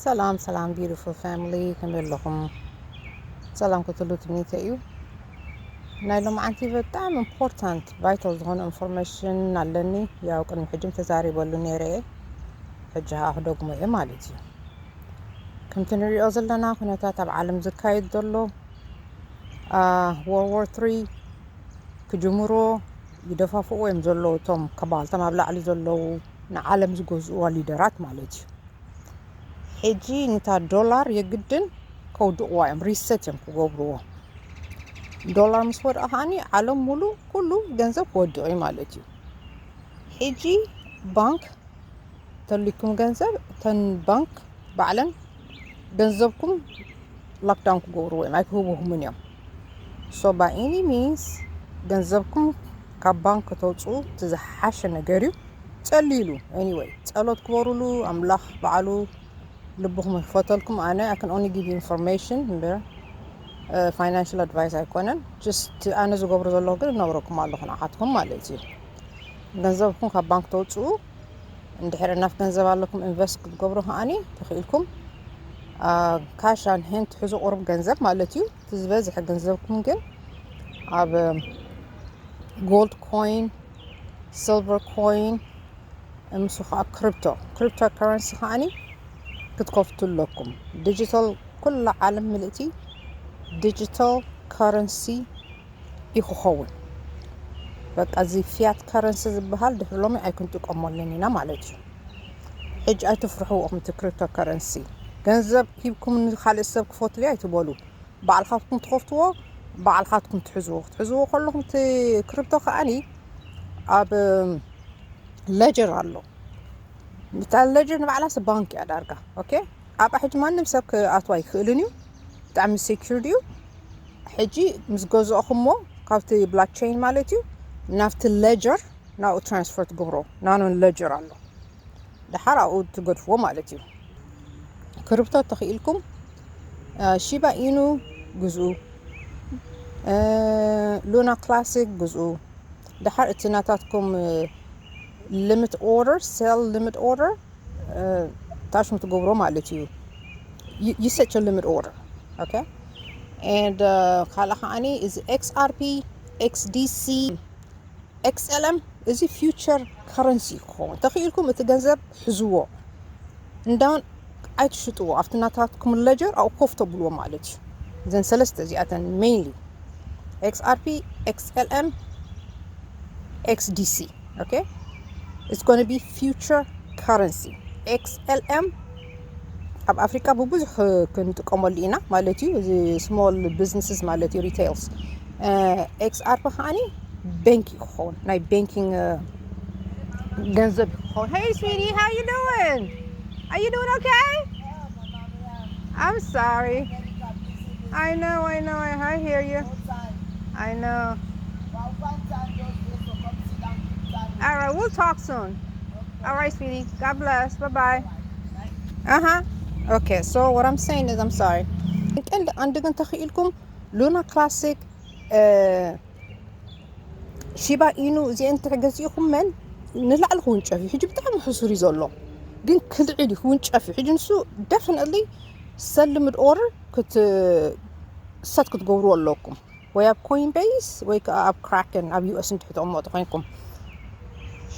ሰላም ሰላም beautiful family፣ ከመይ ኣለኹም? ሰላም ክትሉ ትምኒተ እዩ። ናይ ሎማዓንቲ በጣም important vital ዝኾነ information ኣለኒ። ያው ቅድሚ ሕጂ ተዛሪበሉ ነይረ እየ፣ ሕጂ ከዓ ክደግሞ እየ ማለት እዩ። ከምቲ ንሪኦ ዘለና ኩነታት ኣብ ዓለም ዝካየድ ዘሎ World War three ክጅምርዎ ይደፋፍኡ እዮም ዘለዉ፣ እቶም ከባልቶም ኣብ ላዕሊ ዘለዉ ንዓለም ዝገዝእዋ ሊደራት ማለት እዩ። ሕጂ ንታ ዶላር የግድን ከውድቕዋ እዮም፣ reset እዮም ክገብርዎ። ዶላር ምስ ወድኣ ከዓኒ ዓለም ሙሉ ኩሉ ገንዘብ ክወድቕ እዩ ማለት እዩ። ሕጂ ባንክ ተልኩም ገንዘብ፣ እተን ባንክ ባዕለን ገንዘብኩም lockdown ክገብርዎ እዮም፣ ኣይክህቡኹምን እዮም። So by any means ገንዘብኩም ካብ ባንክ ከተውፅኡ እቲ ዝሓሸ ነገር እዩ። ጸልይሉ፣ anyway ጸሎት ክበሩሉ፣ ኣምላኽ ባዕሉ ልብኹም ይክፈተልኩም። ኣነ I can only give you information እምበር financial advice ኣይኮነን። Just ኣነ ዝገብሮ ዘለኹ ግን እነግረኩም ኣለኹ ንዓትኩም ማለት እዩ። ገንዘብኩም ካብ ባንክ ተውፅኡ፣ እንድሕር enough ገንዘብ ኣለኩም invest ክትገብሩ ከዓኒ ተኽኢልኩም cash on hand ትሕዙ፣ ቁሩብ ገንዘብ ማለት እዩ። እቲ ዝበዝሐ ገንዘብኩም ግን ኣብ gold coin፣ silver coin፣ እምሱ ከዓ crypto፣ cryptocurrency ከዓኒ ክትከፍቱ ኣለኩም። ዲጂታል፣ ኩላ ዓለም ምልእቲ digital currency እዩ ክኸውን። በቃ እዚ fiat currency ዝበሃል ድሕሪ ሎሚ ኣይክንጥቀመሉን ኢና ማለት እዩ። ሕጂ ኣይትፍርሕዎ፣ ከምቲ cryptocurrency ገንዘብ ሂብኩም ንካልእ ሰብ ክፈትልዮ ኣይትበሉ። ባዕልኻትኩም ትኸፍትዎ፣ ባዕልኻትኩም ትሕዝዎ። ክትሕዝዎ ከለኹም እቲ crypto ከዓኒ ኣብ ledger ኣሎ። እታ ledger ንባዕላስ ባንክ እያ ዳርጋ። Okay፣ ኣብኣ ሕጂ ማንም ሰብ ክኣትዋ ኣይክእልን እዩ። ብጣዕሚ secured እዩ። ሕጂ ምስ ገዛእኹሞ ካብቲ blockchain ማለት እዩ ናብቲ ledger ናብኡ transfer ትገብሮ። ናኖን ledger ኣሎ፣ ደሓር ኣብኡ ትገድፍዎ ማለት እዩ። Crypto ተኽኢልኩም Shiba Inu ግዝኡ፣ Luna Classic ግዝኡ። ደሓር እቲ ናታትኩም limit order፣ sell limit order ታሽሙ ትገብሮ ማለት እዩ። You set your limit order። Okay፣ and ካልእ ከዓኒ እዚ XRP፣ XDC፣ XLM፣ እዚ future currency ክኸውን ተኽኢልኩም እቲ ገንዘብ ሕዝዎ፣ እንዳውን ኣይትሽጥዎ፣ ኣብቲ ናታትኩም ledger ኣብኡ ኮፍ ተብልዎ ማለት እዩ። እዘን ሰለስተ እዚኣተን mainly XRP፣ XLM፣ XDC። Okay፣ it's gonna be future currency። XLM ኣብ ኣፍሪቃ ብብዙሕ ክንጥቀመሉ ኢና ማለት እዩ። እዚ small businesses ማለት እዩ፣ retails። XRP ከዓኒ bank እዩ ክኸውን፣ ናይ banking ገንዘብ እዩ ክኸውን። Hey sweetie, how you doing? Are you doing okay? I'm sorry. I know, I know, I hear you. I know. All right, we'll talk soon. All right, sweetie. God bless. Bye bye. Uh huh. Okay, so what I'm saying is, I'm sorry. ቀንዲ ኣንድ ግን ተኽኢልኩም Luna Classic፣ Shiba Inu እዚአን እንድሕር ገዚእኹመን ንላዕሊ ክውንጨፍ እዩ። ሕጂ ብጣዕሚ ሕሱር እዩ ዘሎ፣ ግን ክልዕል እዩ፣ ክውንጨፍ እዩ። ሕጂ ንሱ definitely sell limit order ክት set ክትገብርዎ ኣለኩም፣ ወይ ኣብ Coinbase ወይ ከዓ ኣብ Kraken ኣብ US እንድሕር ተቐመጡ ኮይንኩም።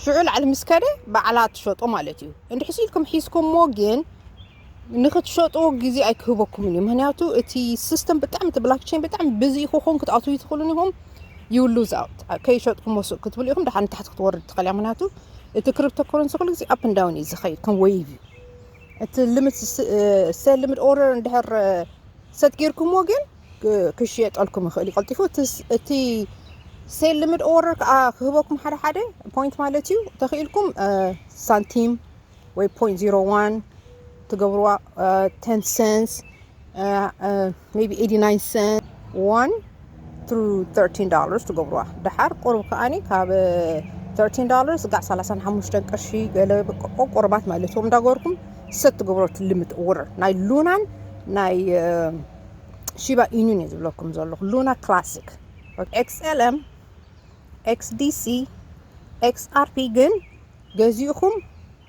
ሽዑ ላዕሊ ምስ ከደ ባዕላ ትሸጦ ማለት እዩ። እንድሕር ስኢልኩም ሒዝኩሞ ግን ንክትሸጥዎ ግዜ ኣይክህበኩምን እዩ። ምክንያቱ እቲ system ብጣዕሚ፣ እቲ blockchain ብጣዕሚ busy ክኾን ክትኣትዉ ትኽእሉን ኢኹም። You lose out። ከይሸጥኩሞ ስቕ ክትብሉ ኢኹም፣ ደሓር ንታሕቲ ክትወርድ ትኽእል እያ። ምክንያቱ እቲ cryptocurrency ኩሉ ግዜ up and down እዩ ዝኸይድ፣ ከም wave እዩ። እቲ limit፣ sell limit order እንድሕር set ጌርኩሞ ግን ክሽየጠልኩም ይኽእል እዩ ቀልጢፉ። እቲ sell limit order ከዓ ክህበኩም ሓደ ሓደ point ማለት እዩ። ተኽኢልኩም ሳንቲም ወይ point zero one ትገብርዋ፣ ten cents፣ maybe eighty nine cents፣ one through thirteen dollars ትገብርዋ። ደሓር ቁሩብ ከዓኒ ካብ thirteen dollars ጋዕ ሰላሳን ሓሙሽተን ቅርሺ ገለ ቁርባት ማለት እዮም። እንዳገበርኩም set ትገብሮ እቲ limit order ናይ ሉናን ናይ Shiba Inu እየ ዝብለኩም ዘለኹ፣ Luna Classic። XLM፣ XDC፣ XRP ግን ገዚእኹም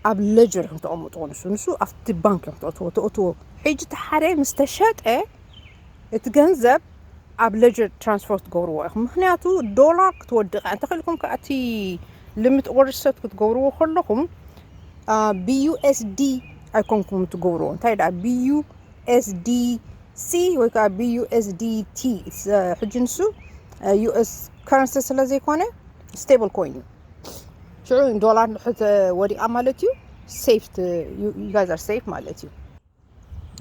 ኣብ ledger እዮም ተቐምጥዎ። ንሱ ንሱ ኣብቲ ባንክ እዮም ተእትዎ ተእትዎ። ሕጂ እቲ ሓደ ምስ ተሸጠ እቲ ገንዘብ ኣብ ledger transfer ትገብርዎ ኢኹም። ምክንያቱ ዶላር ክትወድቕ እያ። እንተኽኢልኩም ከዓ እቲ limit order set ክትገብርዎ ከለኹም ብ U S D ኣይኮንኩም ትገብርዎ። እንታይ ደኣ ብ U S D C ወይ ከዓ ብ U S D T። ሕጂ ንሱ U S currency ስለ ዘይኮነ stable coin እዩ። ሽዑ ዶላር ንድሕር ወዲቓ ማለት እዩ safe፣ you guys are safe ማለት እዩ።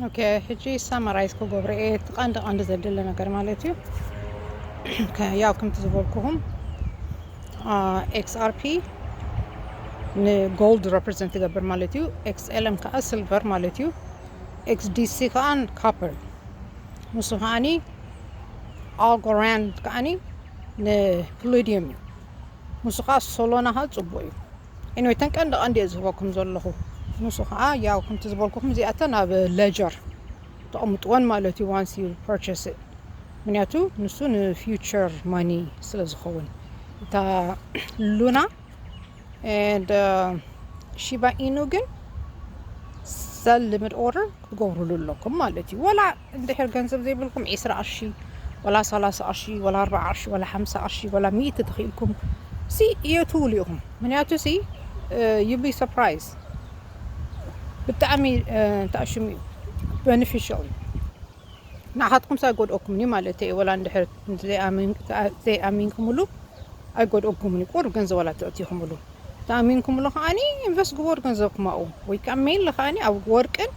Okay፣ ሕጂ summarize ክገብሮ እየ እቲ ቀንዲ ቀንዲ ዘድለ ነገር ማለት እዩ። ከ- ያው ከምቲ ዝበልኩኹም አ፣ X R P ን gold represent ይገብር ማለት እዩ። X L M ከዓ silver ማለት እዩ። X D C ከዓ copper፣ ንሱ ከዓኒ Algorand ከዓኒ ን palladium እዩ። ንሱ ከዓ Solana ከዓ ፅቡቅ እዩ። Anyway፣ እተን ቀንዲ ቀንዲ እየ ዝህበኩም ዘለኹ። ንሱ ከዓ ያው ከምቲ ዝበልኩኹም እዚኣተን ኣብ ledger ተቐምጥወን ማለት እዩ፣ once you purchase it። ምክንያቱ ንሱ ን future money ስለ ዝኸውን። እታ ሉና and Shiba Inu ግን sell limit order ክትገብሩሉ ኣለኩም ማለት እዩ። ወላ እንድሕር ገንዘብ ዘይብልኩም ዒስራ ቅርሺ ወላ ሰላሳ ቅርሺ ወላ ኣርባዓ ቅርሺ ወላ ሓምሳ ቅርሺ ወላ ሚእቲ ተኽኢልኩም ሲ እየትውሉ ኢኹም። ምክንያቱ ሲ you be surprised፣ ብጣዕሚ ተኣሽሙ እዩ፣ beneficial እዩ። ንዓኻትኩም ኣይጎድኦኩምን እዩ ማለት እዩ። ወላ እንድሕር ዘይኣምን- ዘይኣሚንኩምሉ ኣይጎድኦኩምን እዩ። ቁሩብ ገንዘብ ወላ ተእቲኹምሉ፣ ተኣሚንኩምሉ ከዓኒ invest ግበሩ ገንዘብኩም ኣብኡ። ወይ ከዓ mainly ከዓኒ ኣብ ወርቅን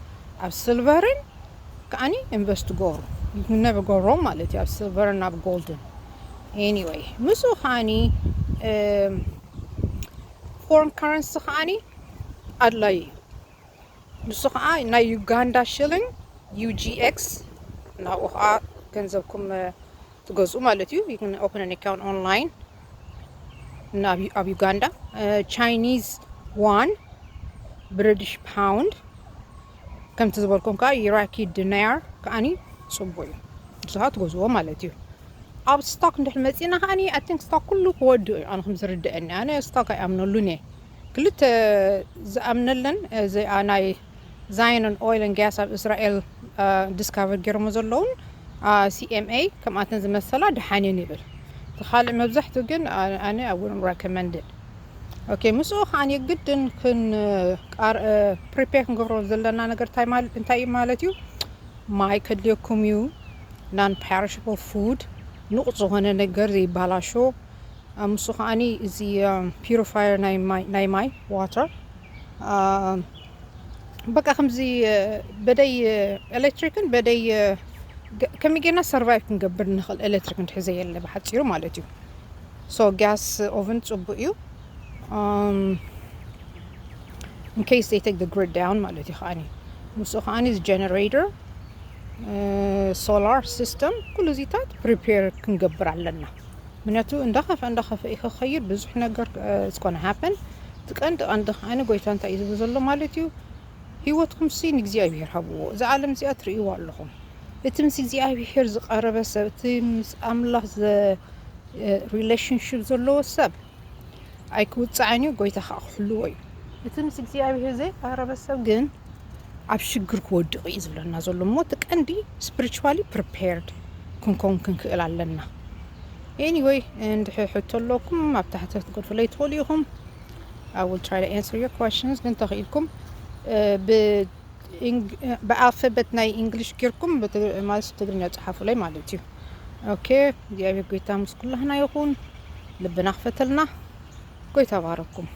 ኣብ silver ን ከዓኒ invest ግበሩ። You can never go wrong ማለት እዩ፣ ኣብ silver ን ኣብ gold ን። Anyway፣ ምስኡ ከዓኒ foreign currency ከዓኒ ኣድላዩ እዩ። ንሱ ከዓ ናይ Uganda shilling፣ U G X፣ ናብኡ ከዓ ገንዘብኩም ትገዝኡ ማለት እዩ። You can open an account online እና ኣብ ኣብ Uganda። Chinese yuan፣ British pound፣ ከምቲ ዝበልኩም ከዓ Iraqi dinar ከዓኒ ፅቡቅ እዩ። ንሱ ከዓ ትገዝዎ ማለት እዩ። ኣብ stock እንድሕር መፂና ከዓኒ I think stock ኩሉ ክወድእ እዩ። ኣነ ከም ዝርድአኒ ኣነ stock ኣይኣምነሉን እየ። ክልተ ዝኣምነለን እዚኣ ናይ Zion Oil and Gas ኣብ እስራኤል discover ገይሮሞ ዘለውን C M A ከምኣተን ዝመሰላ ደሓን እየን ይብል። እቲ ካልእ መብዛሕትኡ ግን ኣነ I wouldn't recommend it። Okay፣ ምስኡ ከዓኒ ግድን ክን prepare ክንገብሮ ዘለና ነገር እንታይ ማል- እንታይ እዩ ማለት እዩ? ማይ ከድልየኩም እዩ፣ non perishable food፣ ንቑፅ ዝኾነ ነገር ዘይባላሾ። ምስ ከዓኒ እዚ purifier ናይ ማይ ናይ ማይ water በቃ ከምዚ በደይ electric ን በደይ ከመይ ጌርና survive ክንገብር ንኽእል electric እንድሕር ዘየለ ብሓፂሩ ማለት እዩ። So gas oven ፅቡቅ እዩ in case they take the grid down ማለት እዩ። ከዓኒ ምስኡ ከዓኒ እዚ generator solar system ኩሉ እዚታት prepare ክንገብር ኣለና። ምክንያቱ እንዳኸፈ እንዳኸፈ እዩ ክኸይድ ብዙሕ ነገር it's gonna happen። እቲ ቀንዲ ቀንዲ ከዓኒ ጎይታ እንታይ እዩ ዝብል ዘሎ ማለት እዩ? ህይወትኩም ሲ ንእግዚኣብሔር ሃብዎ። እዛ ዓለም እዚኣ ትርእይዋ ኣለኹም። እቲ ምስ እግዚኣብሔር ዝቐረበ ሰብ፣ እቲ ምስ ኣምላኽ ዘ relationship ዘለዎ ሰብ ኣይክውፃዕን እዩ፣ ጎይታ ከዓ ክሕልዎ እዩ። እቲ ምስ እግዚኣብሔር ዘይቀረበ ሰብ ግን ኣብ ሽግር ክወድቕ እዩ ዝብለና ዘሎ እሞ እቲ ቀንዲ spiritually prepared ክንከውን ክንክእል ኣለና። Anyway፣ እንድሕር ሕቶ ኣለኩም ኣብ ታሕቲ ክትገድፉለይ ትኽእሉ ኢኹም። I will try to answer your questions። ግን ተኽኢልኩም ብኣልፋበት ናይ English ጌርኩም ማለት ትግርኛ ፀሓፉለይ ማለት እዩ። Okay፣ እግዚኣብሔር ጎይታ ምስ ኩላህና ይኹን። ልብና ክፈተልና። ጎይታ ባረኩም።